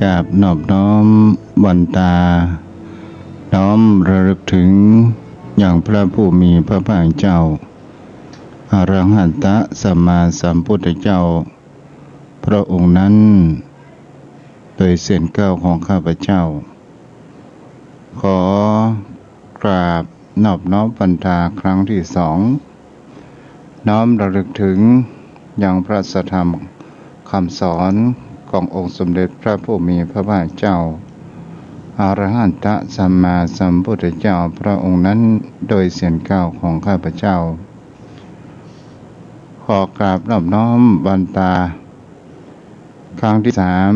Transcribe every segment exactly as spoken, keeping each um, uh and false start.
กราบนอบน้อมวันตา น้อมระลึกถึงยังพระผู้มีพระภาคเจ้า อรหันตสัมมาสัมพุทธเจ้า พระองค์นั้น โดยเสียงกล่าวของข้าพเจ้า ขอกราบนอบน้อมวันตาครั้งที่สอง น้อมระลึกถึงยังพระสัทธรรมคำสอนขององค์สมเด็จพระผู้มีพระภาคเจ้า อรหันตสัมมาสัมพุทธเจ้าพระองค์นั้น โดยเสียงกล่าวของข้าพเจ้า ขอกราบนอบน้อมวันตาครั้งที่สาม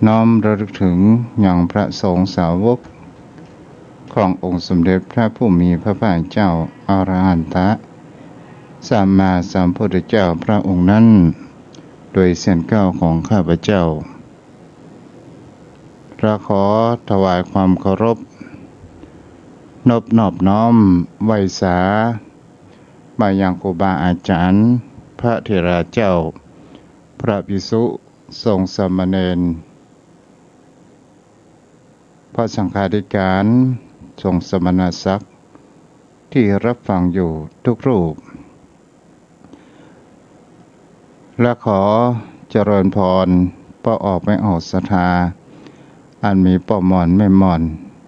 น้อมระลึกถึงยังพระสงฆ์สาวกขององค์สมเด็จพระผู้มีพระภาคเจ้า อรหันตสัมมาสัมพุทธเจ้าพระองค์นั้น โดยเสียงกล่าวของข้าพเจ้า และขอถวายความเคารพ นบนอบน้อมไหว้สา มายังครูบาอาจารย์ พระเถราเจ้า พระภิกษุสงฆ์สามเณร พระสังฆาธิการ สงฆ์สมณศักดิ์ ที่รับฟังอยู่ทุกรูป และขอเจริญพรป้อออกแม่ออกศรัทธา อันมีป้อหม่อนแม่หม่อน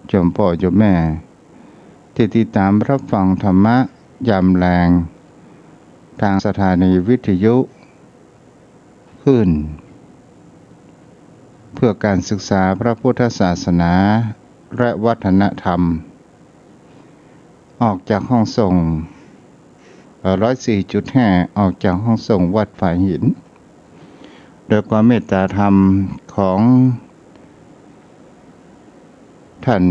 โยมป้อโยมแม่ ที่ติดตามรับฟังธรรมะยามแลง ทางสถานีวิทยุคลื่น เพื่อการศึกษาพระพุทธศาสนาและวัฒนธรรม ออกจากห้องส่ง เอ่อ ร้อยสี่จุดห้า ออกจากห้องส่งวัดฝายหิน โดยความเมตตาธรรมของท่าน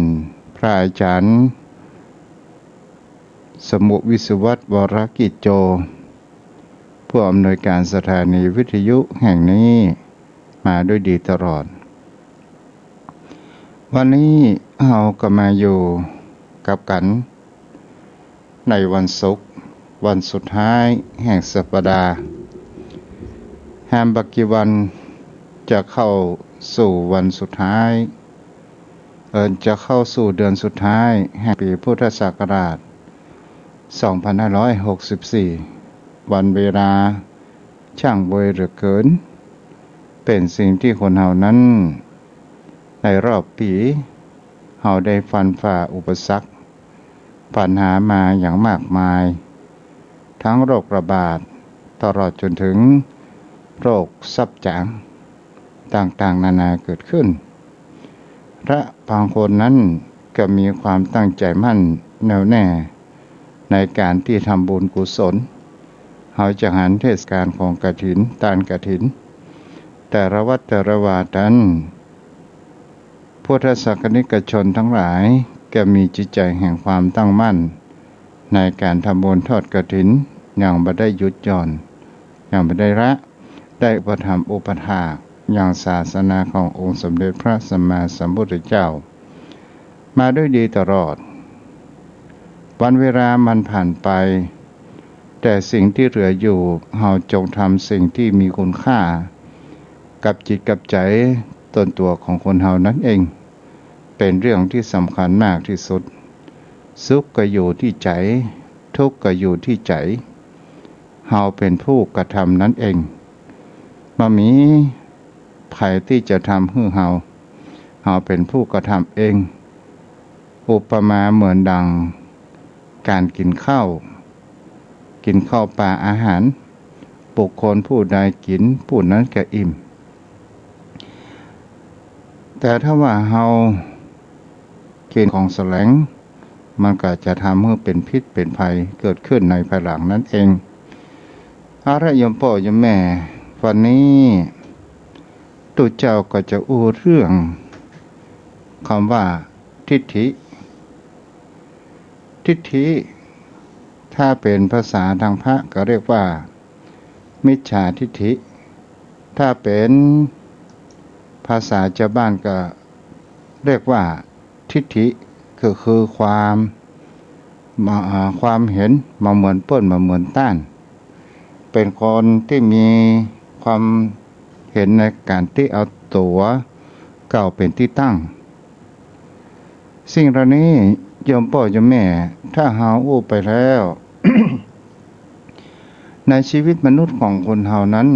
พระอาจารย์ สมุ วิศวัตร วรกิจโจ ผู้อำนวยการสถานีวิทยุแห่งนี้มาด้วยดีตลอด วันนี้เฮาก็มาอยู่กับกั๋นในวันศุกร์ วันสุดท้ายแห่งสัปดาห์ แฮมบ่กี่วันจะเข้าสู่วันสุดท้าย เอ่อ จะเข้าสู่เดือนสุดท้ายแห่งปี๋พุทธศักราช สองพันห้าร้อยหกสิบสี่ วันเวลาช่างไวเหลือเกิน เป๋นสิ่งตี้คนเฮานั้น ในรอบปี๋ เฮาได้ฟันฝ่าอุปสรรค ปัญหามาอย่างมากมาย ทั้งโรคระบาด ตลอดจ๋นถึงโรคซับจ๋าง ต่างๆ นานาเกิดขึ้น และบางคนนั้นก็มีความตั้งใจ๋มั่นแน่วแน่ ในก๋านตี้ทำบุญกุศล เฮาจะหันเทศกาลของกฐิน ตานกฐิน แต่ละวัดแต่ละวานั้น พุทธศาสนิกชนทั้งหลายก็มีจิตใจ๋แห่งความตั้งมั่น ในก๋านทำบุญทอดกฐิน ยังบ่ได้หยุดหย่อน ยังบ่ได้ละ ได้อุปถัมภ์อุปถากยังศาสนาขององค์สมเด็จพระสัมมาสัมพุทธเจ้า มาด้วยดีตลอด วันเวลามันผ่านไป แต่สิ่งตี้เหลืออยู่ เฮาจงทำสิ่งตี้มีคุณค่า กับจิตกับใจ๋ตนตั๋วของคนเฮานั้นเอง เป๋นเรื่องตี้สำคัญมากตี้สุด สุขก็อยู่ตี้ใจ๋ ทุกข์ก็อยู่ตี้ใจ๋ เฮาเป๋นผู้กระทำนั้นเอง บ่มีใผตี้จะทำหื้อเฮา เฮาเป๋นผู้กระทำเอง อุปมาเหมือนดังก๋านกิ๋นข้าว กิ๋นข้าวป๋าอาหาร บุคคลผู้ใดกิ๋น ผู้นั้นก็อิ่ม แต่ถ้าว่าเฮากิ๋นของแสลง มันก็จะทำหื้อเป๋นพิษเป๋นภัยเกิดขึ้นในภายหลังนั้นเอง เอาละโยมป้อโยมแม่ วันนี้ตุ๊เจ้าก็จะอู้เรื่องกำว่าทิฏฐิ ทิฏฐิ ถ้าเป๋นภาษาตางพระก็เรียกว่ามิจฉาทิฏฐิ ถ้าเป๋นภาษาจาวบ้านก็เรียกว่าทิฏฐิ ก็คือความ มา อ่า ความเห็นบ่เหมือนเปิ้นบ่เหมือนต้าน เป๋นคนตี้มีความ ห็นในก๋านตี้เอาตั๋วเก่าเป๋นตี้ตั้ง สิ่งเหล่านี้โยมป้อโยมแม่ ถ้าเฮาอู้ไปแล้ว ในชีวิตมนุษย์ของคนเฮานั้น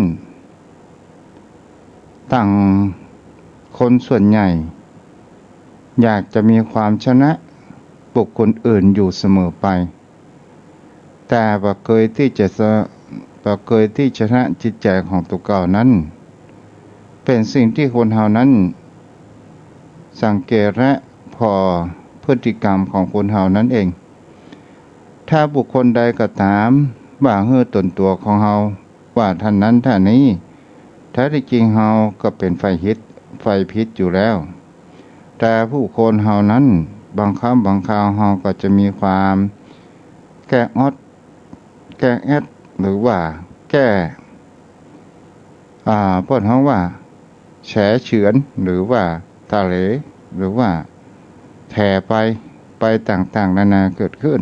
ต่างคนส่วนใหญ่ อยากจะมีความชนะบุคคลอื่นอยู่เสมอไป แต่บ่เกยตี้จะช- บ่เกยตี้ชนะจิตใจ๋ของตั๋วเก่านั้น เป๋นสิ่งตี้คนเฮานั้นสังเกตและผ่อพฤติกรรมของคนเฮานั้นเอง ถ้าบุคคลใดก็ต๋ามว่าหื้อต๋นตั๋วของเฮาว่าต้านนั้นต้านนี้ แท้ตี้จริงเฮาก็เป๋นฝ่ายผิด ฝ่ายผิดอยู่แล้ว แต่บุคคลเฮานั้นบางครั้งบางคราวเฮาก็จะมีความแก้ออด แก้แอด หรือว่าแก้ อ่า เปิ้นฮ้องว่าแฉเฉือน หรือว่าตะเหล หรือว่าแถไป ไปต่างๆ นานาเกิดขึ้น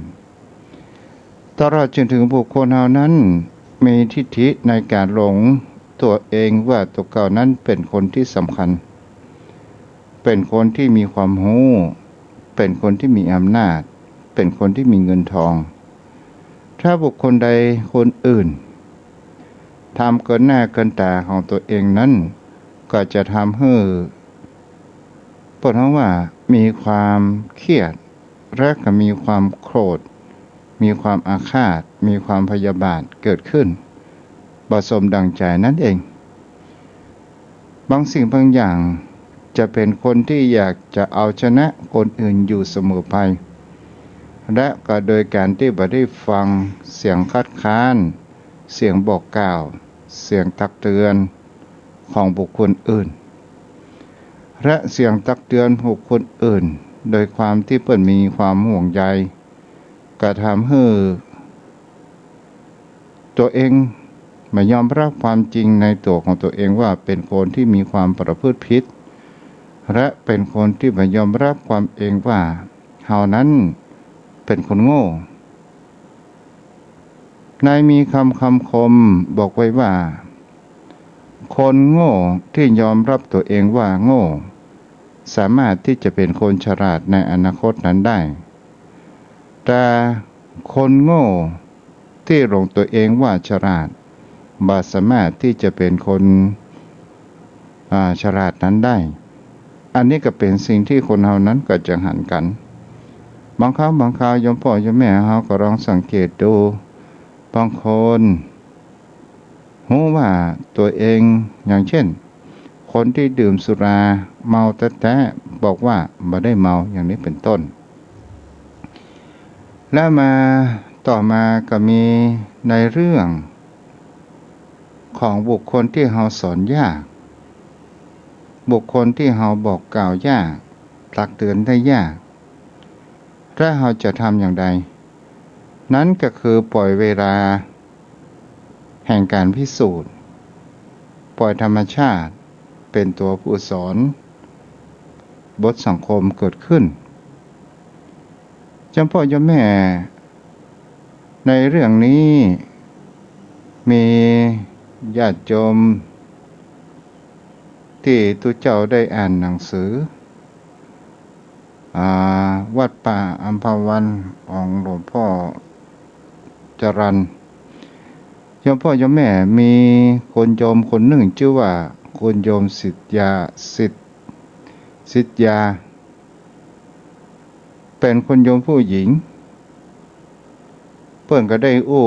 ตลอดจนถึงบุคคลเฮานั้นมีทิฐิในก๋านหลงตั๋วเองว่าตั๋วเก่านั้นเป๋นคนตี้สำคัญ เป๋นคนตี้มีความฮู้ เป๋นคนตี้มีอำนาจ เป๋นคนตี้มีเงินทอง ถ้าบุคคลใดคนอื่นทำเกินหน้าเกินต๋าของตั๋วเองนั้น ก็จะทำหื้อ เปิ้นฮ้องว่ามีความเครียด และก็มีความโกรธ มีความอาฆาต มีความพยาบาทเกิดขึ้น บ่สมดั่งใจ๋นั้นเอง บางสิ่งบางอย่างจะเป๋นคนตี้อยากจะเอาชนะคนอื่นอยู่เสมอไป และก็โดยก๋านตี้บ่ได้ฟังเสียงคัดค้าน เสียงบอกกล่าว เสียงตักเตือนของบุคคลอื่น และเสียงตักเตือนบุคคลอื่น โดยความตี้เปิ้นมีความห่วงใย ก็ทำหื้อ ตั๋วเองบ่ยอมรับความจริงในตั๋วของตั๋วเองว่าเป๋นคนตี้มีความประพฤติผิด และเป๋นคนตี้บ่ยอมรับความเองว่าเฮานั้นเป๋นคนโง่ ในมีกำ กำคมบอกไว้ว่า คนโง่ตี้ยอมรับตั๋วเองว่าโง่ สามารถตี้จะเป๋นคนฉลาดในอนาคตนั้นได้ แต่คนโง่ตี้หลงตั๋วเองว่าฉลาด บ่สามารถตี้จะเป๋นคน อ่า ฉลาดนั้นได้ อันนี้ก็เป๋นสิ่งตี้คนเฮานั้นก็จะหันกั๋น บางครั้งบางคราวโยมป้อโยมแม่เฮาก็ลองสังเกตดู บางคน ฮู้ว่าตั๋วเอง อย่างเช่น คนตี้ดื่มสุราเมาแต๊ๆ บอกว่าบ่ได้เมา อย่างนี้เป๋นต้น และมาต่อมาก็มีในเรื่องของบุคคลตี้เฮาสอนยาก บุคคลตี้เฮาบอกกล่าวยาก ตักเตือนได้ยาก และเฮาจะทำอย่างใด นั้นก็คือปล่อยเวลาแห่งก๋านพิสูจน์ ปล่อยธรรมชาติเป๋นตั๋วผู้สอน บทสังคมเกิดขึ้น โยมป้อโยมแม่ ในเรื่องนี้มีญาติโยมตี้ตุ๊เจ้าได้อ่านหนังสือ อ่า วัดป่าอัมพวันของหลวงป้อจรัญ โยมป้อโยมแม่ มีคนโยมคนนึ่งจื้อว่าคนโยมสิทธยา สิทธ- สิทธยา เป๋นคนโยมผู้หญิง เปิ้นก็ได้อู้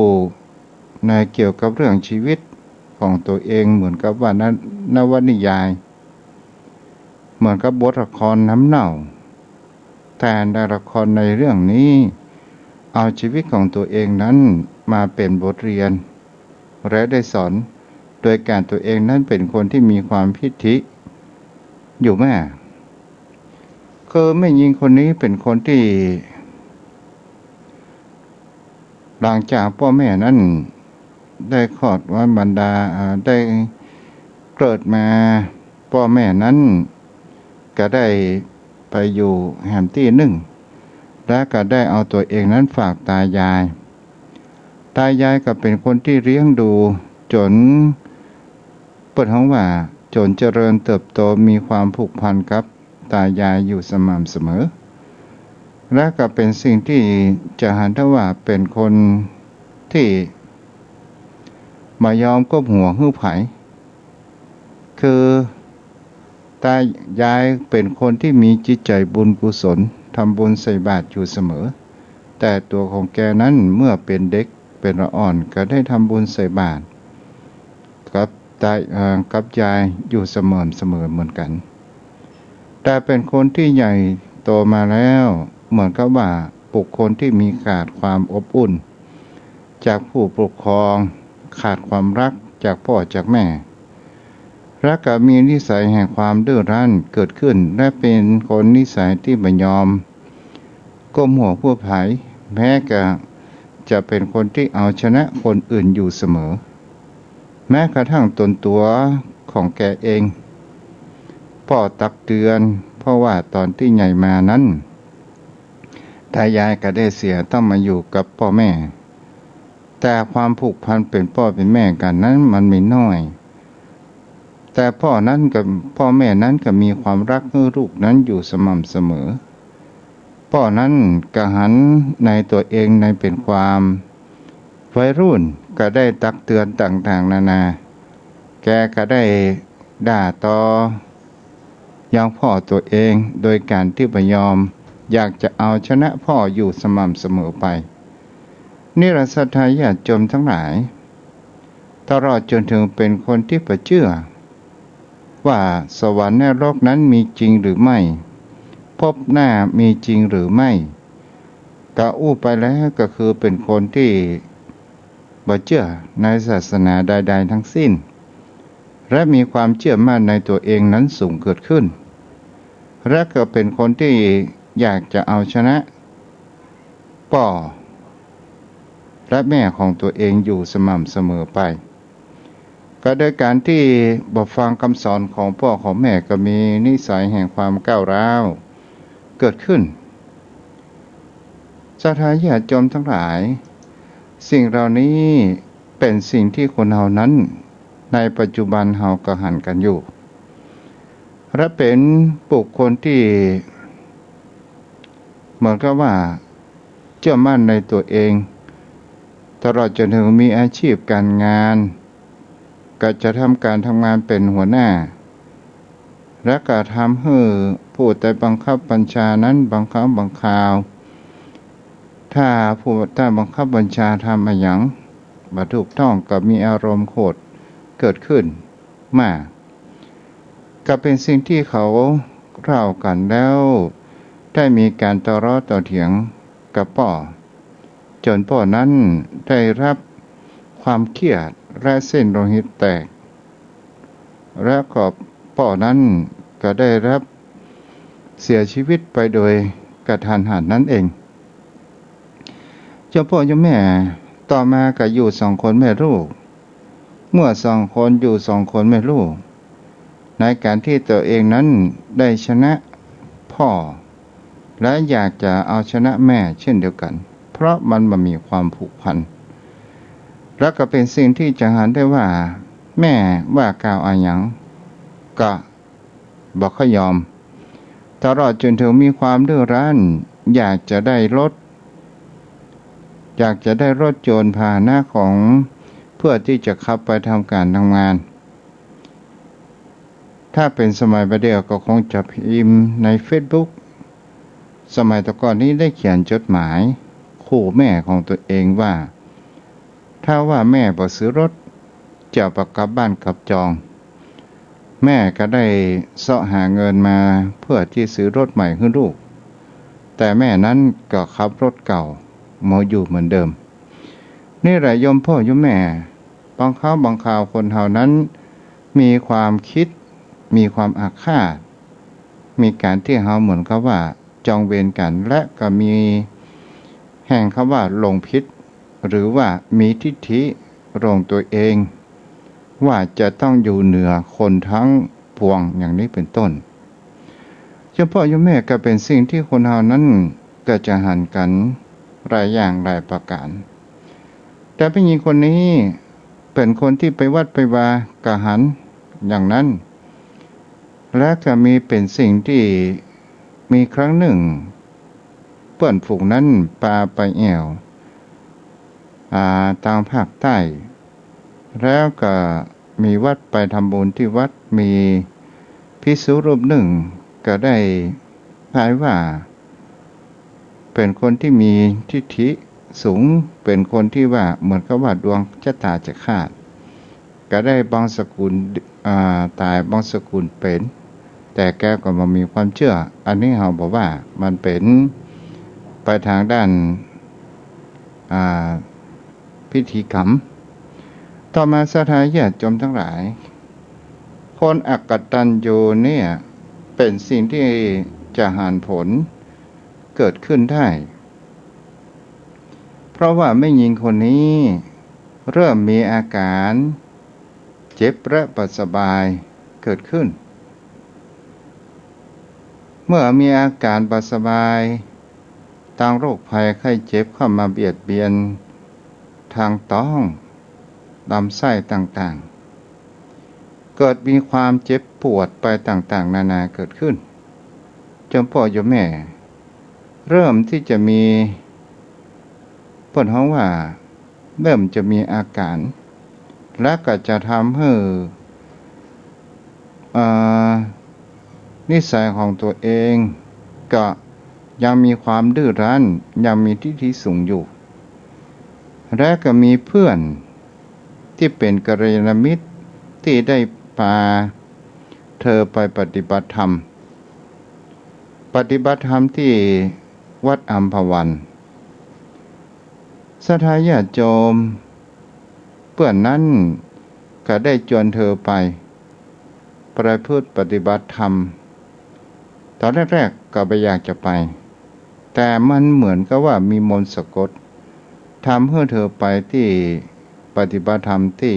ในเกี่ยวกับเรื่องชีวิตของตั๋วเองเหมือนกับว่า น- นวนิยาย เหมือนกับบทละครน้ำเน่า แต่ในละครในเรื่องนี้ เอาชีวิตของตั๋วเองนั้นมาเป๋นบทเรียน และได้สอนโดยก๋านตั๋วเองนั้นเป๋นคนตี้มีความทิฐิอยู่แม่ คือแม่ญิงคนนี้เป๋นคนตี้ หลังจากป้อแม่นั้นได้คลอดมารดา อ่า ได้เกิดมา ป้อแม่นั้นก็ได้ไปอยู่แหมตี้นึ่ง และก็ได้เอาตั๋วเองนั้นฝากตายาย ตายายก็เป๋นคนตี้เลี้ยงดูจ๋น เปิ้นฮ้องว่า จ๋นเจริญเติบโต มีความผูกพันกับตายายอยู่สม่ำเสมอ และก็เป๋นสิ่งตี้จะหันได้ว่าเป๋นคนตี้บ่ยอมก้มหัวหื้อใผ คือตายายเป๋นคนตี้มีจิตใจ๋บุญกุศล ทำบุญใส่บาตรอยู่เสมอ แต่ตั๋วของแกนั้นเมื่อเป๋นเด็กเป๋นละอ่อนก็ได้ทำบุญใส่บาตรกับตาย เอ่อ กับยายอยู่สม่ำเสมอเหมือนกั๋น แต่เป๋นคนตี้ใหญ่โตมาแล้ว เหมือนกับว่าบุคคลตี้มีขาดความอบอุ่น จากผู้ปกครอง ขาดความฮักจากป้อจากแม่ และก็มีนิสัยแห่งความดื้อรั้นเกิดขึ้น และเป๋นคนนิสัยตี้บ่ยอมก้มหัวหื้อใผ แม้ก็จะเป๋นคนตี้เอาชนะคนอื่นอยู่เสมอ แม้กระทั่งตนตั๋วของแกเอง ป้อตักเตือน เพราะว่าต๋อนตี้ใหญ่มานั้น ตายายก็ได้เสียต้องมาอยู่กับป้อแม่ แต่ความผูกพันเป๋นป้อเป๋นแม่กั๋นนั้นมันมีน้อย แต่ป้อนั้นก็ ป้อแม่นั้นก็มีความฮักหื้อลูกนั้นอยู่สม่ำเสมอ ป้อนั้นก็หันในตั๋วเองในเป๋นความวัยรุ่น ก็ได้ตักเตือนต่างๆ นานา แกก็ได้ด่าตอยังป้อตั๋วเอง โดยก๋านตี้บ่ยอมอยากจะเอาชนะป้ออยู่สม่ำเสมอไป นี่แหละศรัทธาญาติโยมตังหลาย ตลอดจ๋นเถิงเป๋นคนตี้บ่เจื้อว่าสวรรค์นรกนั้นมีจริงหรือไม่ ภพหน้ามีจริงหรือไม่ ก็อู้ไปแล้วก็คือเป๋นคนตี้บ่เจื้อในศาสนาใดๆ ทั้งสิ้น และมีความเจื้อมั่นในตั๋วเองนั้นสูงเกิดขึ้น และก็เป๋นคนตี้อยากจะเอาชนะป้อและแม่ของตั๋วเองอยู่สม่ำเสมอไป ก็โดยก๋านตี้บ่ฟังกำสอนของป้อของแม่ก็มีนิสัยแห่งความก้าวร้าวเกิดขึ้น ศรัทธาญาติโยมตังหลาย สิ่งเหล่านี้เป๋นสิ่งตี้คนเฮานั้นในปัจจุบันเฮาก็หันกั๋นอยู่ และเป๋นบุคคลตี้เหมือนกับว่าเจื้อมั่นในตั๋วเอง ตลอดจ๋นเถิงมีอาชีพก๋านงาน ก็จะทำก๋านทำงานเป๋นหัวหน้า และก็ทำหื้อผู้ใต้บังคับบัญชานั้นบางครั้งบางคราว ถ้าผู้ใต้บังคับบัญชาทำอะหยังบ่ถูกต้องก็มีอารมณ์โขดเกิดขึ้นมาก ก็เป๋นสิ่งตี้เขาเล่ากั๋นแล้ว ได้มีก๋านต่อร้อต่อเถียงกับป้อ จ๋นป้อนั้นได้ฮับความเครียดและเส้นโลหิตแตก และก็ป้อนั้นก็ได้ฮับเสียชีวิตไปโดยกะทันหันนั้นเอง โยมป้อโยมแม่ ต่อมาก็อยู่สองคนแม่ลูก เมื่อสองคนอยู่สองคนแม่ลูก ในก๋านตี้ตั๋วเองนั้นได้ชนะป้อ และอยากจะเอาชนะแม่เช่นเดียวกั๋น เพราะมันบ่มีความผูกพัน และก็เป๋นสิ่งตี้จะหันได้ว่า แม่ว่ากล่าวอะหยังก็บ่ค่อยยอม ตลอดจ๋นเถิงมีความดื้อรั้น อยากจะได้รถ อยากจะได้รถยนต์พาหนะของ เพื่อตี้จะขับไปทำก๋านทำงาน ถ้าเป๋นสมัยบ่าเดี่ยวก็คงจะพิมพ์ในเฟซบุ๊ก สมัยแต่ก่อนนี้ได้เขียนจดหมายขู่แม่ของตั๋วเองว่า ถ้าว่าแม่บ่ซื้อรถ จะบ่กลับบ้านกลับจอง แม่ก็ได้เซาะหาเงินมาเพื่อตี้ซื้อรถใหม่หื้อลูก แต่แม่นั้นก็ขับรถเก่ามาอยู่เหมือนเดิม นี่แหละโยมป้อโยมแม่ บางครั้งบางคราวคนเฮานั้นมีความคิด มีความอาฆาต มีก๋านตี้เฮาเหมือนกับว่าจองเวรกั๋น และก็มีแห่งคำว่าหลงผิด หรือว่ามีทิฐิหลงตั๋วเอง ว่าจะต้องอยู่เหนือคนทั้งปวงอย่างนี้เป๋นต้น โยมป้อโยมแม่ ก็เป๋นสิ่งตี้คนเฮานั้นก็จะหันกั๋นหลายอย่างหลายประก๋าน แต่แม่ญิงคนนี้เป๋นคนตี้ไปวัดไปวาก็หันอย่างนั้น และก็มีเป๋นสิ่งตี้มีครั้งนึ่ง เปื้อนฝูงนั้นปาไปแอ่ว อ่า ตางภาคใต้ แล้วก็มีวัด ไปทำบุญตี้วัด มีภิกษุรูปนึ่งก็ได้ทายว่า เป๋นคนตี้มีทิฐิสูง เป๋นคนตี้ว่าเหมือนกับว่าดวงชะตาจะขาด ก็ได้บังสกุล อ่า ต๋ายบังสกุลเป๋น แต่แกก็บ่มีความเจื้อ อันนี้เฮาบอกว่ามันเป๋นไปตางด้าน อ่า พิธีกรรม ต่อมาศรัทธาญาติโยมตังหลาย คนอกตัญญูเนี่ยเป๋นสิ่งตี้จะหันผลเกิดขึ้นได้ เพราะว่าแม่ญิงคนนี้เริ่มมีอาก๋านเจ็บและบ่สบายเกิดขึ้น เมื่อมีอาก๋านบ่สบาย ตางโรคภัยไข้เจ็บเข้ามาเบียดเบียนตางต๊อง ลำไส้ต่างๆ เกิดมีความเจ็บปวดไปต่างๆ นานาเกิดขึ้น โยมป้อโยมแม่ เริ่มตี้จะมี เปิ้นฮ้องว่า เริ่มจะมีอาก๋าน และก็จะทำหื้อ เอ่อ นิสัยของตั๋วเองก็ยังมีความดื้อรั้น ยังมีทิฐิสูงอยู่ และก็มีเปื้อนตี้เป๋นกัลยาณมิตรตี้ได้ปาเธอไปปฏิบัติธรรม ปฏิบัติธรรมตี้วัดอัมพวัน ศรัทธาญาติโยมเปื้อนนั้นก็ได้จวนเธอไปประพฤติปฏิบัติธรรม ต๋อนแรกๆ ก็บ่อยากจะไป แต่มันเหมือนกับว่ามีมนต์สะกด ทำหื้อเธอไปตี้ปฏิบัติธรรมตี้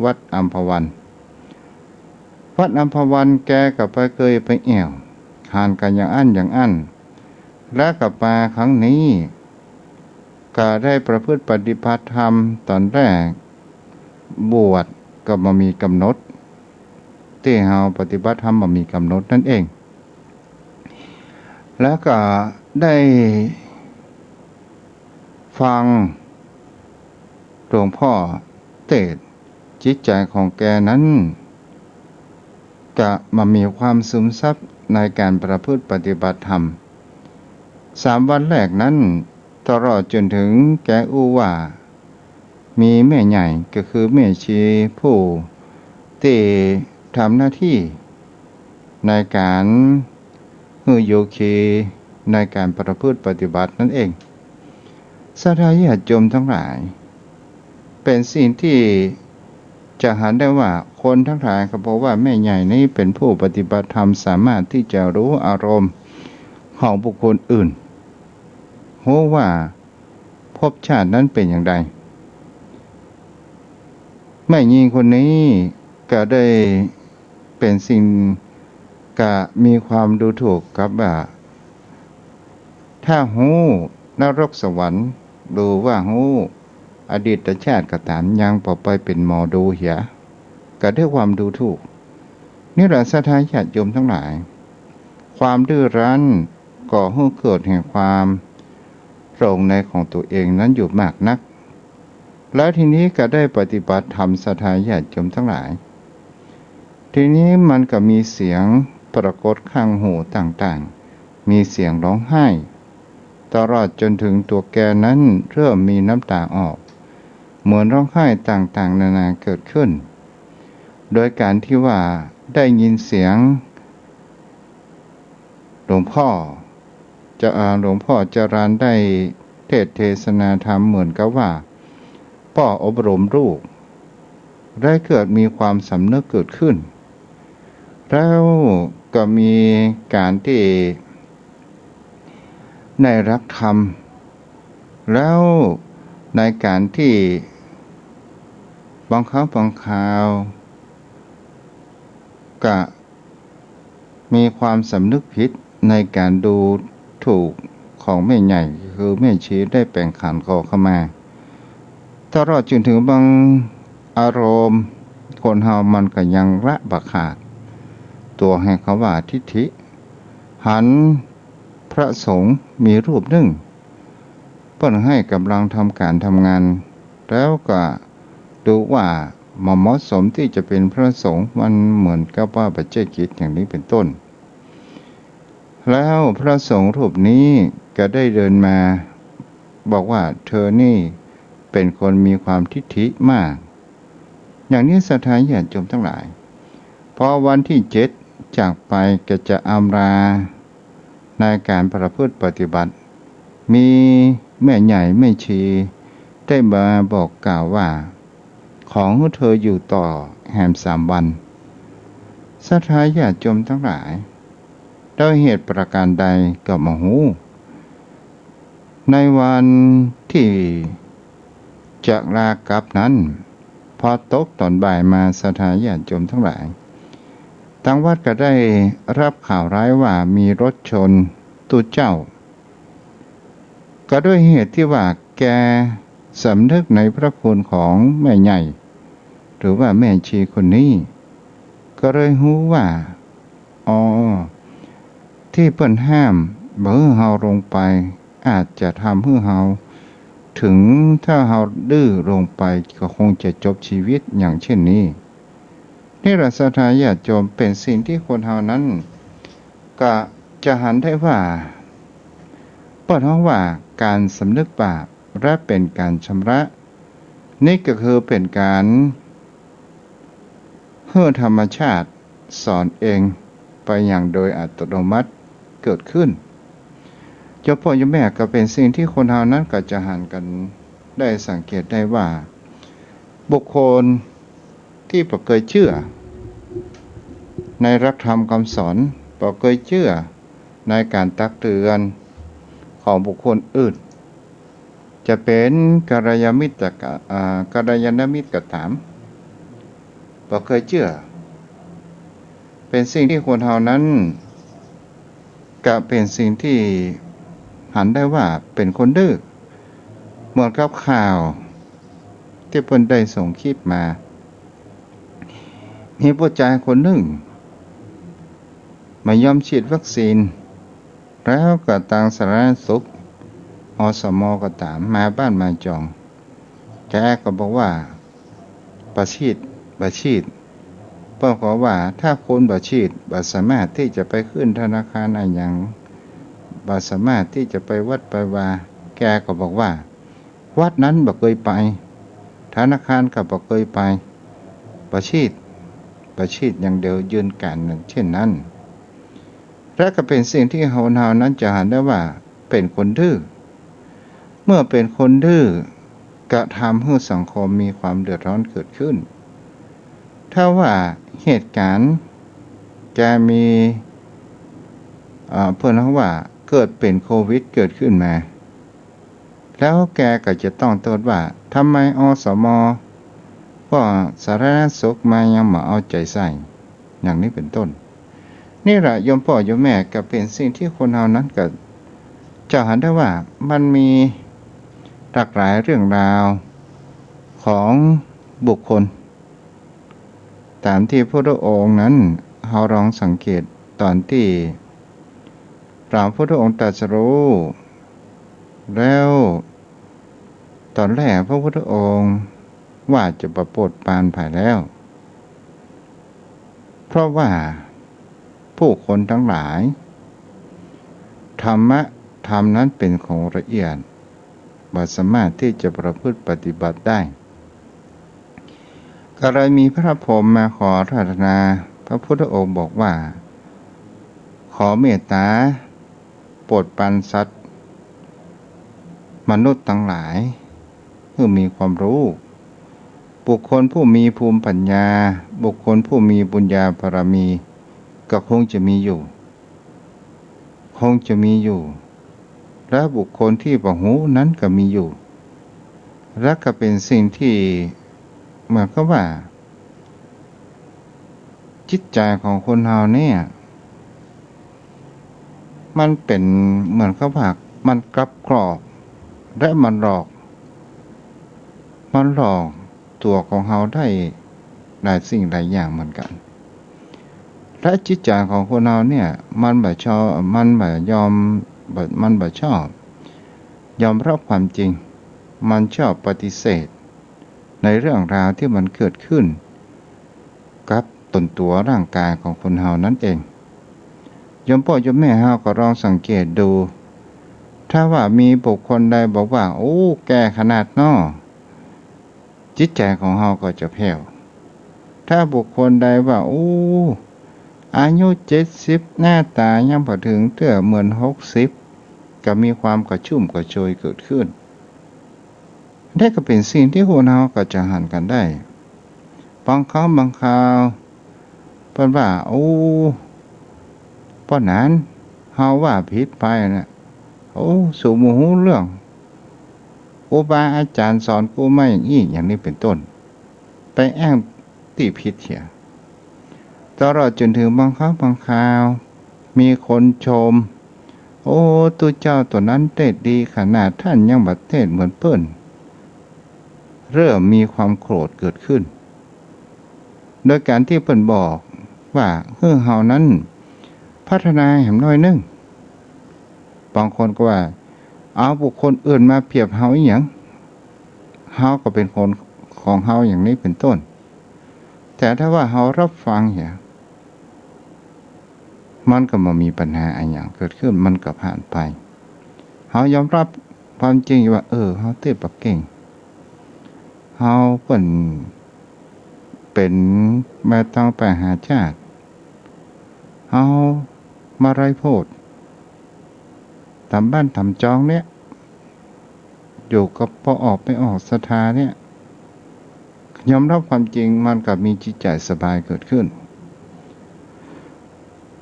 วัดอัมพวัน วัดอัมพวันแกก็ไปเกยไปแอ่ว หันกั๋นอย่างอั้นอย่างอั้น และก็มาครั้งนี้ ก็ได้ประพฤติปฏิบัติธรรมต๋อนแรก บวชก็บ่มีก๋ำหนด ตี้เฮาปฏิบัติธรรมบ่มีก๋ำหนดนั่นเอง แล้วก็ได้ฟังหลวงพ่อเตสน์ จิตใจ๋ของแกนั้น ก็บ่มีความซึมซับในก๋านประพฤติปฏิบัติธรรม สามวันแรกนั้น ตลอดจ๋นเถิงแกอู้ว่า มีแม่ใหญ่ก็คือแม่ชีผู้ตี้ทำหน้าตี้ในก๋านหื้อโยคีในก๋านประพฤติปฏิบัตินั่นเอง ศรัทธาญาติโยมตังหลาย เป๋นสิ่งตี้จะหันได้ว่าคนตังหลายก็บอกว่าแม่ใหญ่นี้เป๋นผู้ปฏิบัติธรรม สามารถตี้จะฮู้อารมณ์ของบุคคลอื่น ฮู้ว่าภพชาตินั้นเป๋นอย่างใด แม่ญิงคนนี้ก็ได้เป๋นสิ่งก็มีความดูถูกกับว่า ถ้าฮู้นรกสวรรค์ หรือว่าฮู้อดีตชาติก็ต๋าม ยังบ่ไปเป๋นหมอดูเหีย ก็ด้วยความดูถูก นี่แหละศรัทธาญาติโยมตังหลาย ความดื้อรั้นก่อหื้อเกิดแห่งความหลงในของตั๋วเองนั้นอยู่มากนัก แล้วทีนี้ก็ได้ปฏิบัติธรรม ศรัทธาญาติโยมตังหลาย ทีนี้มันก็มีเสียงปรากฏข้างหูต่างๆ มีเสียงฮ้องไห้ ตลอดจ๋นเถิงตั๋วแกนั้นเริ่มมีน้ำต๋าออก เหมือนฮ้องไห้ต่างๆ นานาเกิดขึ้น โดยก๋านตี้ว่าได้ยินเสียงหลวงพ่อ จะ อ่า หลวงพ่อจรัญได้เตสน์เทศนาธรรมเหมือนกับว่าป้ออบรมลูก ได้เกิดมีความสำนึกเกิดขึ้น แล้วก็มีก๋านตี้ได้ฮักธรรม แล้วในก๋านตี้บางครั้งบางคราวก็ มีความสำนึกผิดในก๋านดูถูกของแม่ใหญ่ คือแม่ชีได้แป๋งขันขอขมา ตลอดจ๋นเถิงบางอารมณ์ คนเฮามันก็ยังละบ่ขาด ตั๋วหื้อเขาว่าทิฏฐิ หันพระสงฆ์มีรูปนึ่ง เปิ้นหื้อก๋ำลังทำก๋านทำงาน แล้วก็ดูว่าบ่เหมาะสมตี้จะเป๋นพระสงฆ์ มันเหมือนกับว่าบ่ใจ้กิจ อย่างนี้เป๋นต้น แล้วพระสงฆ์รูปนี้ก็ได้เดินมาบอกว่า เธอนี่เป๋นคนมีความทิฏฐิมาก อย่างนี้ศรัทธาญาติโยมตังหลาย พอวันตี้เจ็ดจากไปก็จะอำลาในก๋านประพฤติปฏิบัติ มีแม่ใหญ่แม่ชีได้มาบอกกล่าวว่า ขอหื้อเธออยู่ต่อแหมสามวัน ศรัทธาญาติโยมตังหลาย ด้วยเหตุประก๋านใดก็บ่ฮู้ ในวันตี้จะลากลับนั้น พอตกต๋อนบ่ายมา ศรัทธาญาติโยมตังหลาย ตางวัดก็ได้ฮับข่าวร้ายว่ามีรถชนตุ๊เจ้า ก็ด้วยเหตุตี้ว่าแกสำนึกในพระคุณของแม่ใหญ่ หรือว่าแม่ชีคนนี้ ก็เลยฮู้ว่า อ๋อ ตี้เปิ้นห้ามบ่หื้อเฮาลงไป อาจจะทำหื้อเฮา ถึงถ้าเฮาดื้อลงไปก็คงจะจบชีวิตอย่างเช่นนี้ นี่แหละศรัทธาญาติโยม เป๋นสิ่งตี้คนเฮานั้นก็จะหันได้ว่า เปิ้นฮ้องว่าก๋านสำนึกบาป และเป๋นก๋านชำระ นี่ก็คือเป๋นก๋านหื้อธรรมชาติสอนเองไปอย่างโดยอัตโนมัติเกิดขึ้น โยมพ่อโยมแม่ ก็เป๋นสิ่งตี้คนเฮานั้นก็จะหันกั๋นได้สังเกตได้ว่า บุคคลตี้บ่เกยเจื้อในหลักธรรมกำสอน บ่เกยเจื้อในก๋านตักเตือนของบุคคลอื่น จะเป๋นกัลยาณมิตรก็ อ่า กัลยาณมิตรก็ต๋าม บ่เกยเจื้อ เป๋นสิ่งตี้คนเฮานั้น ก็เป๋นสิ่งตี้หันได้ว่าเป๋นคนดื้อ เหมือนกับข่าวตี้เปิ้นได้ส่งคลิปมา มีผู้จายคนนึ่งบ่ยอมฉีดวัคซีน แล้วก็ตางสาธารณสุข อสม ก็ต๋าม มาบ้านมาจอง แกก็บอกว่า บ่ฉีด บ่ฉีด เปิ้นก็ว่าถ้าคนบ่ฉีด บ่สามารถตี้จะไปขึ้นธนาคารอะหยัง บ่สามารถตี้จะไปวัดไปวา แกก็บอกว่า วัดนั้นบ่เกยไป ธนาคารก็บ่เกยไป บ่ฉีด บ่ฉีดอย่างเดียว ยืนการเช่นนั้น และก็เป๋นสิ่งตี้คนเฮานั้นจะหันได้ว่าเป๋นคนดื้อ เมื่อเป๋นคนดื้อ ก็ทำหื้อสังคมมีความเดือดร้อนเกิดขึ้น ถ้าว่าเหตุก๋ารณ์จะมี เอ่อ เปิ้นฮ้องว่าเกิดเป๋นโควิดเกิดขึ้นมา แล้วแกก็จะต้องโต้ษว่า ทำไม อสม พวกสาธารณสุขมายังบ่เอาใจ๋ใส่ อย่างนี้เป๋นต้น นี่แหละโยมพ่อโยมแม่ ก็เป๋นสิ่งตี้คนเฮานั้นก็จะหันได้ว่ามันมีหลากหลายเรื่องราวของบุคคล ต๋ามตี้พระพุทธองค์นั้น เฮาลองสังเกตต๋อนตี้พระพุทธองค์ตรัสรู้แล้ว ต๋อนแรกพระพุทธองค์ว่าจะบ่โปรดปรานใผแล้ว เพราะว่าผู้คนตังหลาย ธรรมะธรรมนั้นเป๋นของละเอียด บ่สามารถตี้จะประพฤติปฏิบัติได้ ก็เลยมีพระพรหมมาขออาราธนา พระพุทธองค์บอกว่า ขอเมตต๋าโปรดปรานสัตว์มนุษย์ตังหลาย หื้อมีความฮู้ บุคคลผู้มีภูมิปัญญา บุคคลผู้มีบุญญาบารมี ก็คงจะมีอยู่ คงจะมีอยู่ และบุคคลตี้บ่ฮู้นั้นก็มีอยู่ และก็เป๋นสิ่งตี้เหมือนกับว่า จิตใจ๋ของคนเฮาเนี่ย มันเป๋นเหมือนกับว่ามันกลับกรอก และมันหลอก มันหลอกตั๋วของเฮาได้หลายสิ่งหลายอย่างเหมือนกั๋น ถ้าจิตใจ๋ของคนเฮาเนี่ย มันบ่ชอบ มันบ่ยอม บ่ มันบ่ชอบยอมรับความจริง มันชอบปฏิเสธในเรื่องราวตี้มันเกิดขึ้นกับตนตั๋วร่างก๋ายของคนเฮานั้นเอง โยมป้อโยมแม่เฮาก็ลองสังเกตดู ถ้าว่ามีบุคคลใดบอกว่า โอ้ แก่ขนาดน้อ จิตใจ๋ของเฮาก็จะแผ้ว ถ้าบุคคลใดว่า โอ้ อายุเจ็ดสิบ หน้าต๋ายังบ่เถิงเตื้อเหมือนหกสิบ ก็มีความกระชุ่มกระชวยเกิดขึ้น นี่ก็เป๋นสิ่งตี้คนเฮาก็จะหันกั๋นได้ บางครั้งบางคราว เปิ้นว่า โอ้ ป้อหนาน เฮาว่าผิดไปนะ โอ้ สูบ่ฮู้เรื่อง ครูบาอาจ๋ารย์สอนกูมาอย่างอี้ อย่างนี้เป๋นต้น ไปแอ้งตี้ผิดเหีย ตลอดจ๋นเถิงบางครั้งบางคราว มีคนชม โอ้ ตุ๊เจ้าตั๋วนั้นเตศน์ดีขนาด ต้านยังบ่เตศน์เหมือนเปิ้น เริ่มมีความโกรธเกิดขึ้น โดยก๋านตี้เปิ้นบอกว่า หื้อเฮานั้นพัฒนาแหมหน้อยนึ่ง บางคนก็ว่า เอาบุคคลอื่นมาเปรียบเฮาอีหยัง เฮาก็เป๋นคนของเฮาอย่างนี้เป๋นต้น แต่ถ้าว่าเฮารับฟังเหีย มันก็บ่มีปัญหาอะหยังเกิดขึ้น มันก็ผ่านไป เฮายอมรับความจริงว่า เออ เฮาเตศน์บ่เก่ง เฮาเปิ้นเป๋นแม่ต้องไปหาจ้าด เฮามาลัยโพด ต๋ามบ้านต๋ามจองเนี่ย อยู่กับป้อออกแม่ออกศรัทธาเนี่ย ยอมรับความจริง มันก็มีจิตใจ๋สบายเกิดขึ้น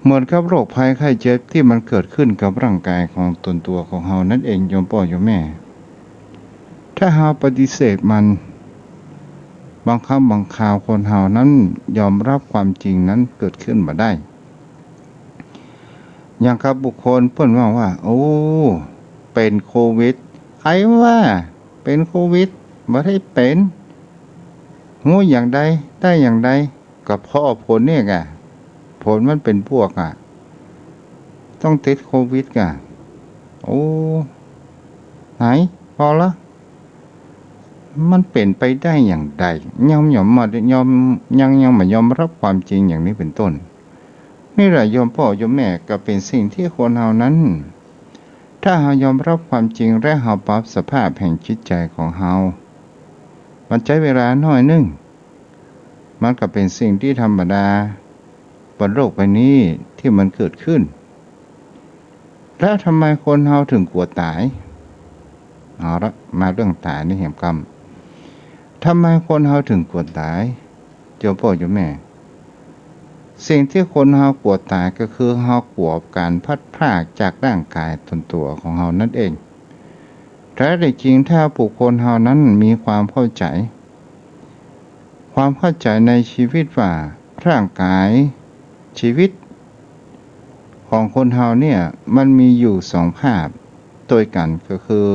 เหมือนกับโรคภัยไข้เจ็บตี้มันเกิดขึ้นกับร่างก๋ายของตนตั๋วของเฮานั้นเอง โยมป้อโยมแม่ ถ้าเฮาปฏิเสธมัน บางครั้งบางคราวคนเฮานั้นยอมรับความจริงนั้นเกิดขึ้นบ่ได้ อย่างกับบุคคลเปิ้นว่าว่า โอ้ เป๋นโควิด ใผว่าเป๋นโควิด บ่ได้เป๋น ฮู้อย่างใด ได้อย่างใด ก็เพราะผลเนี่ยก่ะ ผลมันเป๋นบวกอะ ต้องติดโควิดก่ะ โอ้ ไหน พอละ มันเป๋นไปได้อย่างใด ยังยอมบ่ ยอม ยัง ยังบ่ยอมรับความจริงอย่างนี้เป๋นต้น นี่แหละโยมป้อโยมแม่ ก็เป๋นสิ่งตี้คนเฮานั้น ถ้าเฮายอมรับความจริงและเฮาปรับสภาพแห่งจิตใจ๋ของเฮา มันใจ๊เวลาหน้อยนึ่ง มันก็เป๋นสิ่งตี้ธรรมดาบนโลกใบนี้ตี้มันเกิดขึ้น แล้วทำไมคนเฮาเถิงกั๋วต๋าย เอาละ มาเรื่องต๋ายนี่แหมกำ ทำไมคนเฮาเถิงกั๋วต๋าย โยมป้อโยมแม่ สิ่งตี้คนเฮากั๋วต๋ายก็คือเฮากั๋วก๋านพลัดพรากจากร่างก๋ายตนตั๋วของเฮานั้นเอง แท้จริงถ้าบุคคลเฮานั้นมีความเข้าใจ๋ ความเข้าใจ๋ในชีวิตว่าร่างก๋าย ชีวิตของคนเฮาเนี่ย มันมีอยู่สองภาคตวยกั๋น ก็คือ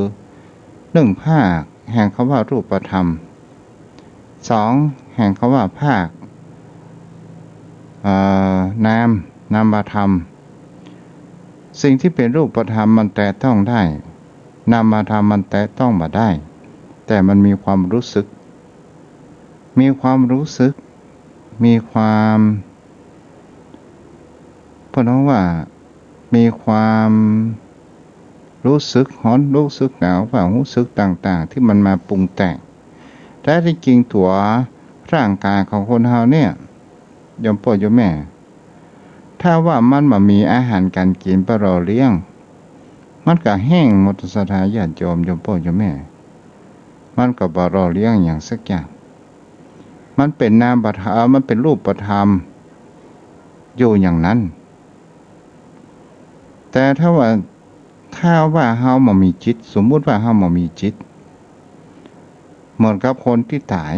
นึ่งภาคแห่งกำว่ารูปธรรม สองแห่งกำว่าภาค เอ่อ นาม นามธรรม สิ่งตี้เป๋นรูปธรรมมันแตะต้องได้ นามธรรมมันแตะต้องบ่ได้ แต่มันมีความรู้สึก มีความรู้สึก มีความ เปิ้นฮ้องว่า มีความรู้สึกฮ้อน รู้สึกหนาว ความรู้สึกต่างๆ ตี้มันมาปรุงแต่ง แท้จริงตั๋วร่างก๋ายของคนเฮาเนี่ย โยมป้อโยมแม่ ถ้าว่ามันบ่มีอาหารก๋านกิ๋นไปหล่อเลี้ยง มันก็แห้งหมด ศรัทธาญาติโยม โยมป้อโยมแม่ มันก็บ่หล่อเลี้ยงหยังสักอย่าง มันเป๋นนามธรรม เอ่อ มันเป๋นรูปธรรมอยู่อย่างนั้น แต่ถ้าว่า ถ้าว่าเฮาบ่มีจิต สมมุติว่าเฮาบ่มีจิต เหมือนกับคนตี้ต๋าย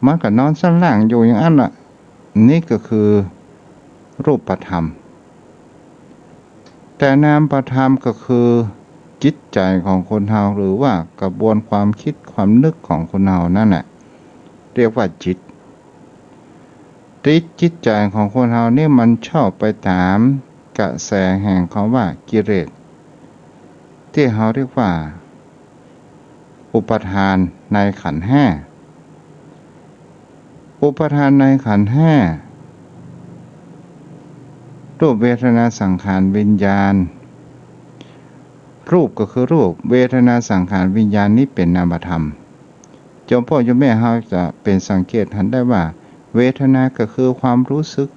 มันก็นอนสันหลังอยู่อย่างอั้นน่ะ นี่ก็คือรูปธรรม แต่นามธรรมก็คือจิตใจ๋ของคนเฮา หรือว่ากระบวนความคิดความนึกของคนเฮานั่นแหละ เรียกว่าจิต ตี้จิตใจ๋ของคนเฮานี่มันชอบไปต๋ามกระแสแห่งกำว่ากิเลส ตี้เฮาเรียกว่า อุปาทานในขันธ์ห้า อุปาทานในขันธ์ห้า รูป เวทนา สังขาร วิญญาณ รูปก็คือรูป เวทนา สังขาร วิญญาณนี้เป๋นนามธรรม โยมป้อโยมแม่เฮาจะเป๋นสังเกตหันได้ว่า เวทนาก็คือความรู้สึก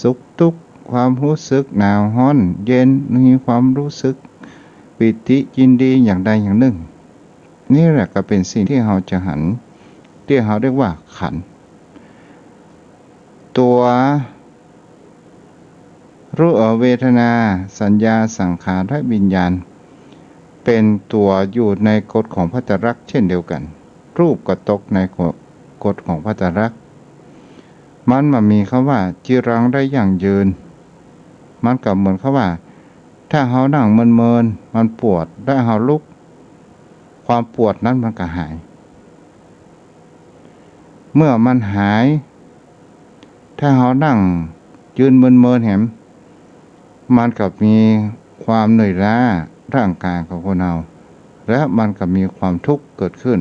สุขตุ๊กข์ ความรู้สึกหนาวฮ้อนเย็น มีความรู้สึกปีติยินดีอย่างใดอย่างนึ่ง นี่แหละก็เป๋นสิ่งตี้เฮาจะหัน ตี้เฮาเรียกว่าขันธ์ ตั๋ว รูป เอ่อ เวทนา สัญญา สังขาร และวิญญาณ เป๋นตั๋วอยู่ในกฎของพระไตรลักษณ์เช่นเดียวกั๋น รูปก็ตกในกฎของพระไตรลักษณ์ มันบ่มีกำว่าจีรังได้ยั่งยืน มันก็เหมือนกำว่า ถ้าเฮานั่งเมินๆ มันปวด และเฮาลุก ความปวดนั้นมันก็หาย เมื่อมันหาย ถ้าเฮานั่งยืนเมินๆ แหม มันก็มีความเหนื่อยล้าร่างกายของคนเฮา และมันก็มีความทุกข์เกิดขึ้น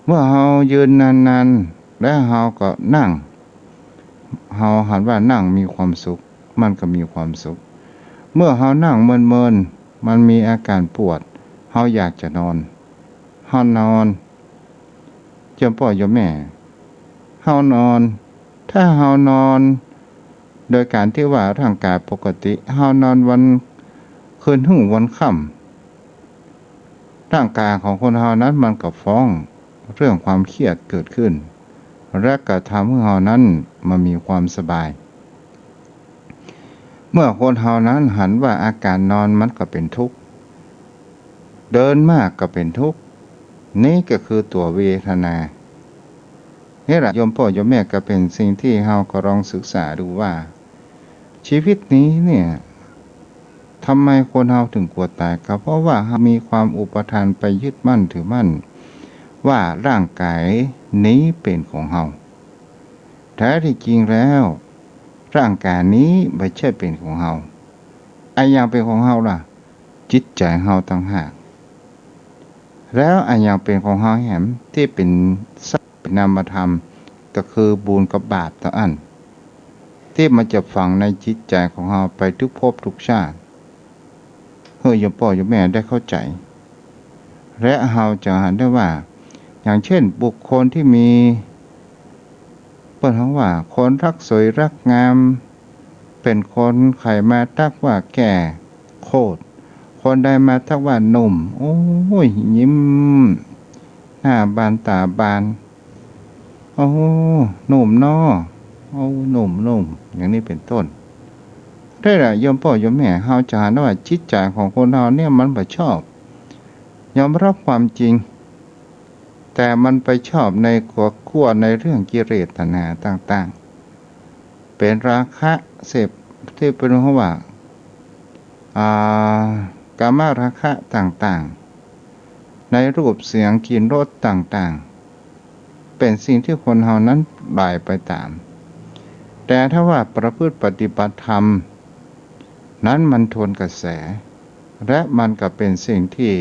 เมื่อเฮายืนนานๆ และเฮาก็นั่ง เฮาหันว่านั่งมีความสุข มันก็มีความสุข เมื่อเฮานั่งเมินๆ มันมีอาการปวด เฮาอยากจะนอน เฮานอน โยมป้อโยมแม่ เฮานอน ถ้าเฮานอน โดยการตี้ว่าร่างกายปกติ เฮานอนวัน คืนฮุ่งวันค่ำ ร่างกายของคนเฮานั้นมันก็ฟ้องเรื่องความเครียดเกิดขึ้น และก็ทำหื้อเฮานั้นบ่มีความสบาย เมื่อคนเฮานั้นหันว่าอาการนอนมันก็เป๋นทุกข์ เดินมากก็เป๋นทุกข์ นี่ก็คือตั๋วเวทนา นี่แหละโยมป้อโยมแม่ ก็เป๋นสิ่งตี้เฮาก็ลองศึกษาดูว่า ชีวิตนี้เนี่ย ทำไมคนเฮาถึงกลัวต๋าย ก็เพราะว่าเฮามีความอุปาทานไปยึดมั่นถือมั่น ว่าร่างกายนี้เป๋นของเฮา แท้ที่จริงแล้ว ร่างกายนี้บ่ใจ้เป๋นของเฮา อะหยังเป๋นของเฮาล่ะ จิตใจ๋เฮาต่างหาก แล้วอะหยังเป๋นของเฮาแหม ตี้เป๋นซาก เป๋นนามธรรม ก็คือบุญกับบาปเต้าอั้น ตี้มันจะฝังในจิตใจ๋ของเฮาไปทุกภพทุกชาติ หื้อโยมป้อโยมแม่ได้เข้าใจ๋ และเฮาจะหันได้ว่า อย่างเช่น บุคคลตี้มี เปิ้นฮ้องว่าคนรักสวยรักงาม เป๋นคนใค่มาตั๊กว่าแก่โคตร คนใดมาตั๊กว่าหนุ่ม โอ้ย ยิ้มหน้าบานต๋าบาน โอ้ หนุ่มน้อ โอ้ หนุ่ม หนุ่ม อย่างนี้เป๋นต้น ได้ละโยมป้อโยมแม่ เฮาจะหันว่าจิตใจ๋ของคนเฮาเนี่ยมันบ่ชอบ ยอมรับความจริง แต่มันไปชอบในขั้วในเรื่องกิเลสตัณหาต่างๆ เป๋นราคะเสพ ตี้เปิ้นฮ้องว่า อ่า กามราคะต่างๆ ในรูปเสียงกลิ่นรสต่างๆ เป๋นสิ่งตี้คนเฮานั้นไหลไปต๋าม แต่ถ้าว่าประพฤติปฏิบัติธรรม นั้นมันทวนกระแส และมันก็เป๋นสิ่งตี้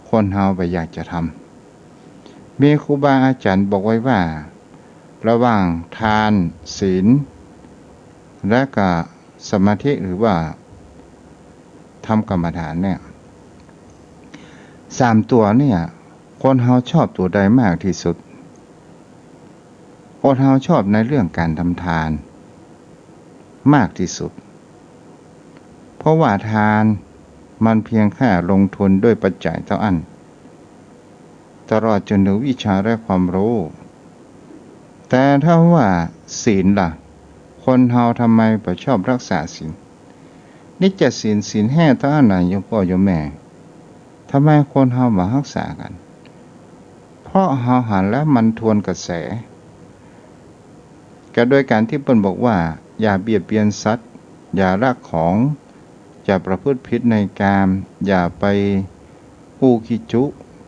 คนเฮาบ่อยากจะทำ มีครูบาอาจ๋ารย์บอกไว้ว่า ระหว่างทาน ศีล และก็สมาธิ หรือว่าทำกรรมฐานเนี่ย สามตั๋วเนี่ย คนเฮาชอบตั๋วใดมากตี้สุด คนเฮาชอบในเรื่องก๋านทำทานมากตี้สุด เพราะว่าทานมันเพียงแค่ลงทุนด้วยปัจจัยเต้าอั้น ตลอดจนถึงวิชาและความรู้ แต่ถ้าว่าศีลล่ะ คนเฮาทำไมบ่ชอบฮักษาศีล นิจศีล ศีลแห้เต้าอั้นน่ะ โยมป้อโยมแม่ ทำไมคนเฮาบ่ฮักษากั๋น เพราะเฮาหันแล้วมันทวนกระแส ก็โดยก๋านตี้เปิ้นบอกว่า อย่าเบียดเบียนสัตว์ อย่าลักของ อย่าประพฤติผิดในกาม อย่าไปอู้ขี้จุ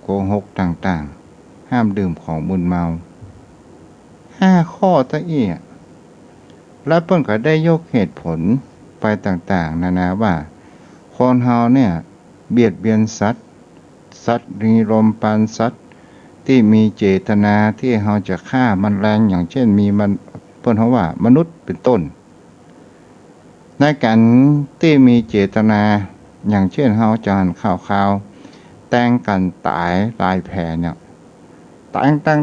โกหกต่างๆ ห้ามดื่มของมึนเมา ห้าข้อเต้าอี้ และเปิ้นก็ได้ยกเหตุผลไปต่างๆ นานาว่า คนเฮาเนี่ยเบียดเบียนสัตว์ สัตว์มีลมปราณ สัตว์ตี้มีเจตนาตี้เฮาจะฆ่ามันแลง อย่างเช่นมีมัน เปิ้นเฮาว่ามนุษย์เป๋นต้น ในก๋านตี้มีเจตนา อย่างเช่นเฮาจะหันข่าวๆ แตงกั๋นต๋ายลายแผ่เนี่ย แตง แตง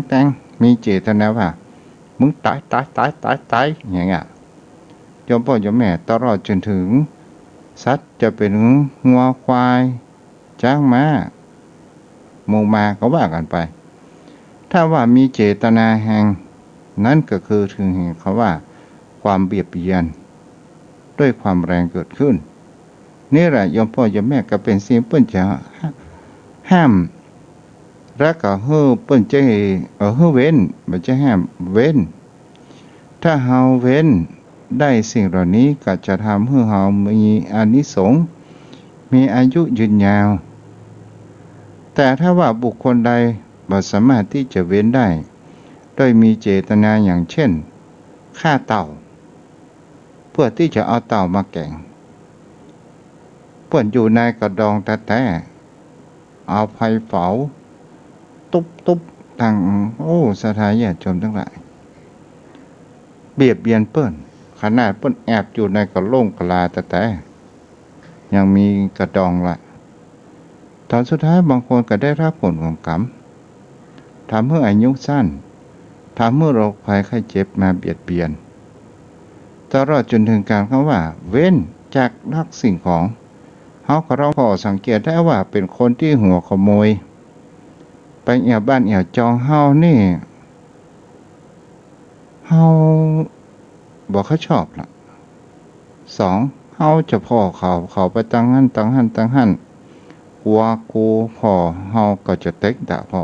แตง มีเจตนาว่า มึงต๋าย ต๋าย ต๋าย ต๋าย ต๋าย อย่างเงี้ย โยมป้อโยมแม่ ตลอดจนเถิงสัตว์จะเป๋นงัวควาย จ๊างม้า หมูหมาก็ว่ากั๋นไป ถ้าว่ามีเจตนาแฮง นั้นก็คือเถิงแห่งคำว่าความเบียดเบียนด้วยความแรงเกิดขึ้น นี่แหละโยมป้อโยมแม่ ก็เป๋นสิ่งเปิ้นจะห้าม และก็หื้อเปิ้นจะ เอ่อ หื้อเว้น บ่ใจ้ห้าม เว้น ถ้าเฮาเว้นได้สิ่งเหล่านี้ก็จะทำหื้อเฮามีอานิสงส์ มีอายุยืนยาว แต่ถ้าว่าบุคคลใดบ่สามารถตี้จะเว้นได้ โดยมีเจตนาอย่างเช่น ฆ่าเต่า เพื่อตี้จะเอาเต่ามาแก๋ง เปิ้นอยู่ในกระดองแต๊ๆ เอาไฟเผา ตุ๊บๆ ตัง โอ้ ศรัทธาญาติโยมตังหลาย เบียดเบียนเปิ้น ขนาดเปิ้นแอบอยู่ในกะโหลงกะลาแต๊ๆ ยังมีกระดองละ ต๋อนสุดท้ายบางคนก็ได้รับผลของกรรม ทำหื้ออายุสั้น ทำหื้อโรคภัยไข้เจ็บมาเบียดเบียน ตลอดจนเถิงก๋านคำว่า เว้นจากลักสิ่งของ เฮาก็ลองผ่อสังเกตได้ว่าเป๋นคนตี้หัวขโมย ไปแอ่วบ้านแอ่วจองเฮานี่ เฮาบ่ค่อยชอบละ สอง เฮาจะผ่อเขา เขาไปตังหั้น ตังหั้น ตังหั้น กั๋วกูผ่อ เฮาก็จะเต๊กดะผ่อ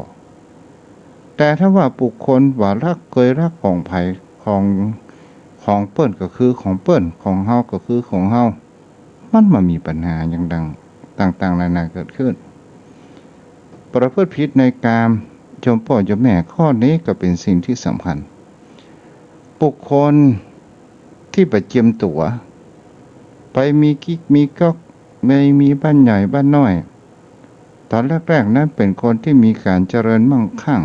แต่ถ้าว่าบุคคลว่ารักเกยรักของใผ ของ ของเปิ้นก็คือของเปิ้น ของเฮาก็คือของเฮา มันบ่มีปัญหาหยังดัง ต่างๆ นานาเกิดขึ้น ประพฤติผิดในกาม โยมป้อโยมแม่ ข้อนี้ก็เป๋นสิ่งตี้สำคัญ บุคคลตี้บ่เจียมตั๋ว ไปมีกิ๊กมีก๊อก ไปมีบ้านใหญ่บ้านน้อย ต๋อนแรกๆ นั้นเป๋นคนตี้มีก๋านเจริญมั่งคั่ง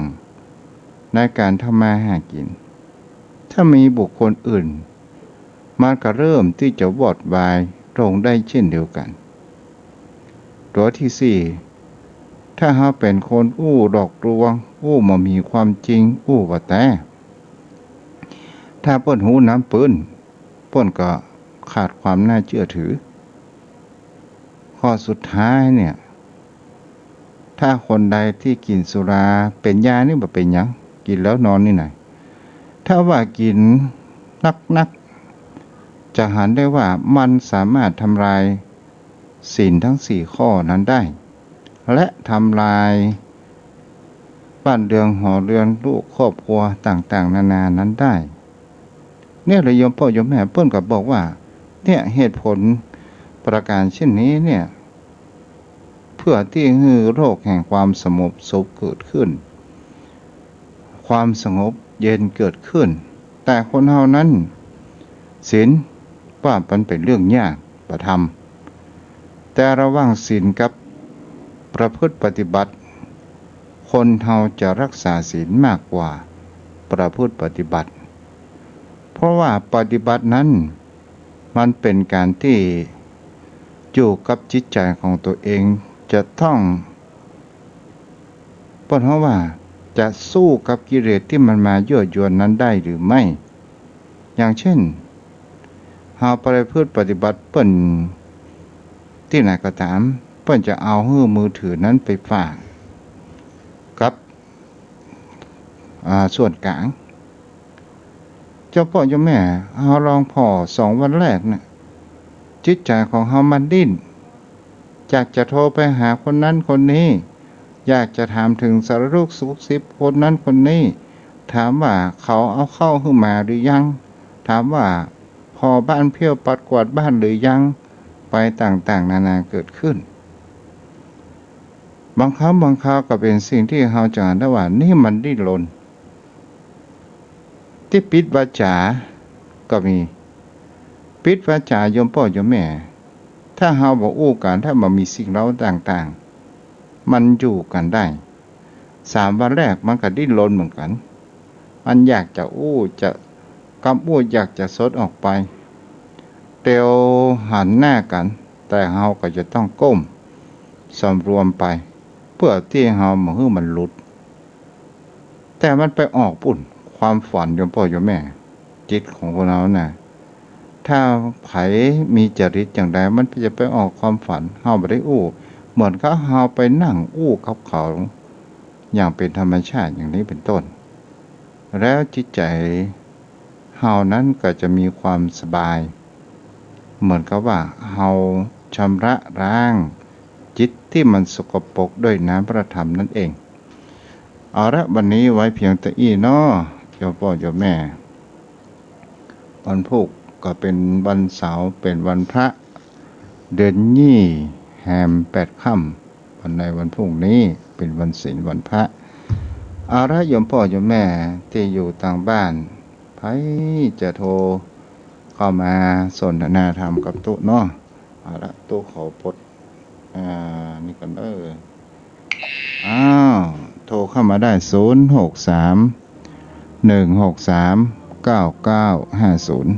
ในก๋านทำมาหากิ๋น ถ้ามีบุคคลอื่น มันก็เริ่มตี้จะวอดวายลงได้เช่นเดียวกั๋น ตั๋วตี้สี่ ถ้าเฮาเป๋นคนอู้หลอกลวง อู้บ่มีความจริง อู้บ่แต๊ ถ้าเปิ้นฮู้นำปื้น เปิ้นก็ขาดความน่าเจื้อถือ ข้อสุดท้ายเนี่ย ถ้าคนใดตี้กิ๋นสุราเป๋นยานี่บ่เป๋นหยัง กิ๋นแล้วนอนนี่นา ถ้าว่ากิ๋นนักๆ จะหันได้ว่ามันสามารถทำลายศีลทั้งสี่ข้อนั้นได้ และทำลายบ้านเรือนหอเรือนลูกครอบครัวต่างๆ นานานั้นได้ เนี่ยแหละโยมป้อโยมแม่ เปิ้นก็บอกว่า เนี่ยเหตุผลประก๋านเช่นนี้เนี่ย เพื่อตี้หื้อโลกแห่งความสงบสุขเกิดขึ้น ความสงบเย็นเกิดขึ้น แต่คนเฮานั้น ศีลว่ามันเป๋นเรื่องยาก บ่ทำ แต่ระหว่างศีลกับประพฤติปฏิบัติ คนเฮาจะรักษาศีลมากกว่าประพฤติปฏิบัติ เพราะว่าปฏิบัตินั้น มันเป๋นก๋านตี้อยู่กับจิตใจ๋ของตั๋วเอง จะต้อง เปิ้นฮ้องว่าจะสู้กับกิเลสตี้มันมายั่วยวนนั้นได้หรือไม่ อย่างเช่น เฮาไปประพฤติปฏิบัติเปิ้นตี้ไหนก็ต๋าม เปิ้นจะเอาหื้อมือถือนั้นไปฝากกับ อ่า ส่วนก๋าง โยมป้อโยมแม่ เฮาลองผ่อสองวันแรกเนี่ย จิตใจ๋ของเฮามันดิ้น อยากจะโทรไปหาคนนั้นคนนี้ อยากจะถามเถิงสารทุกข์สุขดิบคนนั้นคนนี้ ถามว่าเขาเอาข้าวหื้อมาหรือยัง ถามว่าผ่อบ้านเพี้ยวปัดกวาดบ้านหรือยัง ไปต่างๆ นานาเกิดขึ้น บางครั้งบางคราวก็เป๋นสิ่งตี้เฮาจะหันได้ว่านี่มันดิ้นรน ตี้ปิดวาจ๋า ก็มี ปิดวาจ๋าโยมป้อโยมแม่ ถ้าเฮาบ่อู้กั๋น ถ้าบ่มีสิ่งเร้าต่างๆ มันอยู่กั๋นได้ สามวันแรกมันก็ดิ้นรนเหมือนกั๋น มันอยากจะอู้ จะกำอู้ อยากจะสดออกไป เตียวหันหน้ากั๋น แต่เฮาก็จะต้องก้มสำรวมไป เปื้อตี้เฮาบ่หื้อมันหลุด แต่มันไปออกปู้น ความฝันโยมป้อโยมแม่ จิตของคนเฮาน่ะ ถ้าใผมีจริตอย่างใด มันจะไปออกความฝัน เฮาบ่ได้อู้ เหมือนกับเฮาไปนั่งอู้กับเขา อย่างเป๋นธรรมชาติอย่างนี้เป๋นต้น แล้วจิตใจ๋เฮานั้นก็จะมีความสบาย เหมือนกับว่าเฮาชำระล้างจิตตี้มันสกปรกด้วยน้ำพระธรรมนั่นเอง เอาละ วันนี้ไว้เพียงเต้าอี้เนาะ โยมป้อโยมแม่ วันพูกก็เป๋นวันเสาร์ เป๋นวันพระ เดือนยี่แฮมแปดค่ำ วันในวันพูกนี้เป๋นวันศีลวันพระ เอาละ โยมป้อโยมแม่ตี้อยู่ตางบ้าน ใผจะโทรเข้ามาสนทนาธรรมกับตุ๊เนาะ เอาละ ตุ๊ขอปลด อ่า นี่ก่อนเด้อ อ้าว โทรเข้ามาได้ ศูนย์หกสาม หนึ่งหกสาม เก้าเก้าห้าศูนย์